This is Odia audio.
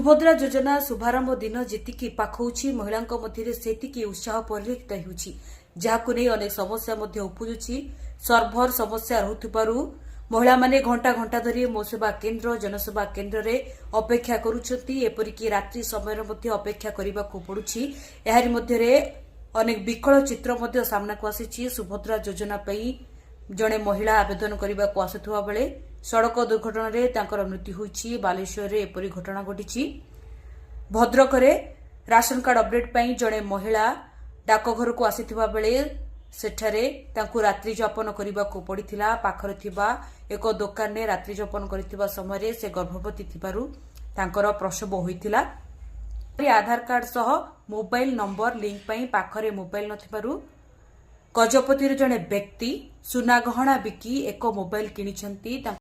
ସୁଭଦ୍ରା ଯୋଜନା ଶୁଭାରମ୍ଭ ଦିନ ଯେତିକି ପାଖଉଛି, ମହିଳାଙ୍କ ମଧ୍ୟରେ ସେତିକି ଉତ୍ସାହ ପରିଲକ୍ଷିତ ହେଉଛି, ଯାହାକୁ ନେଇ ଅନେକ ସମସ୍ୟା ମଧ୍ୟ ଉପୁଜୁଛି। ସର୍ଭର ସମସ୍ୟା ରହୁଥିବାରୁ ମହିଳାମାନେ ଘଣ୍ଟା ଘଣ୍ଟା ଧରି ମୋ ସେବା କେନ୍ଦ୍ର, ଜନସେବା କେନ୍ଦ୍ରରେ ଅପେକ୍ଷା କରୁଛନ୍ତି। ଏପରିକି ରାତ୍ରି ସମୟରେ ମଧ୍ୟ ଅପେକ୍ଷା କରିବାକୁ ପଡୁଛି। ଏହାରି ମଧ୍ୟରେ ଅନେକ ବିକଳ ଚିତ୍ର ମଧ୍ୟ ସାମ୍ନାକୁ ଆସିଛି। ସୁଭଦ୍ରା ଯୋଜନା ପାଇଁ ଜଣେ ମହିଳା ଆବେଦନ କରିବାକୁ ଆସୁଥିବା ବେଳେ ସଡ଼କ ଦୁର୍ଘଟଣାରେ ତାଙ୍କର ମୃତ୍ୟୁ ହୋଇଛି। ବାଲେଶ୍ୱରରେ ଏପରି ଘଟଣା ଘଟିଛି। ଭଦ୍ରକରେ ରାସନ କାର୍ଡ ଅପଡେଟ୍ ପାଇଁ ଜଣେ ମହିଳା ଡାକଘରକୁ ଆସିଥିବା ବେଳେ ସେଠାରେ ତାଙ୍କୁ ରାତ୍ରି ଯାପନ କରିବାକୁ ପଡ଼ିଥିଲା। ପାଖରେ ଥିବା ଏକ ଦୋକାନରେ ରାତ୍ରି ଯାପନ କରିଥିବା ସମୟରେ ସେ ଗର୍ଭବତୀ ଥିବାରୁ ତାଙ୍କର ପ୍ରସବ ହୋଇଥିଲା। ଆଧାର କାର୍ଡ ସହ ମୋବାଇଲ ନମ୍ବର ଲିଙ୍କ ପାଇଁ ପାଖରେ ମୋବାଇଲ ନଥିବାରୁ ଗଜପତିର ଜଣେ ବ୍ୟକ୍ତି ସୁନା ଗହଣା ବିକି ଏକ ମୋବାଇଲ କିଣିଛନ୍ତି।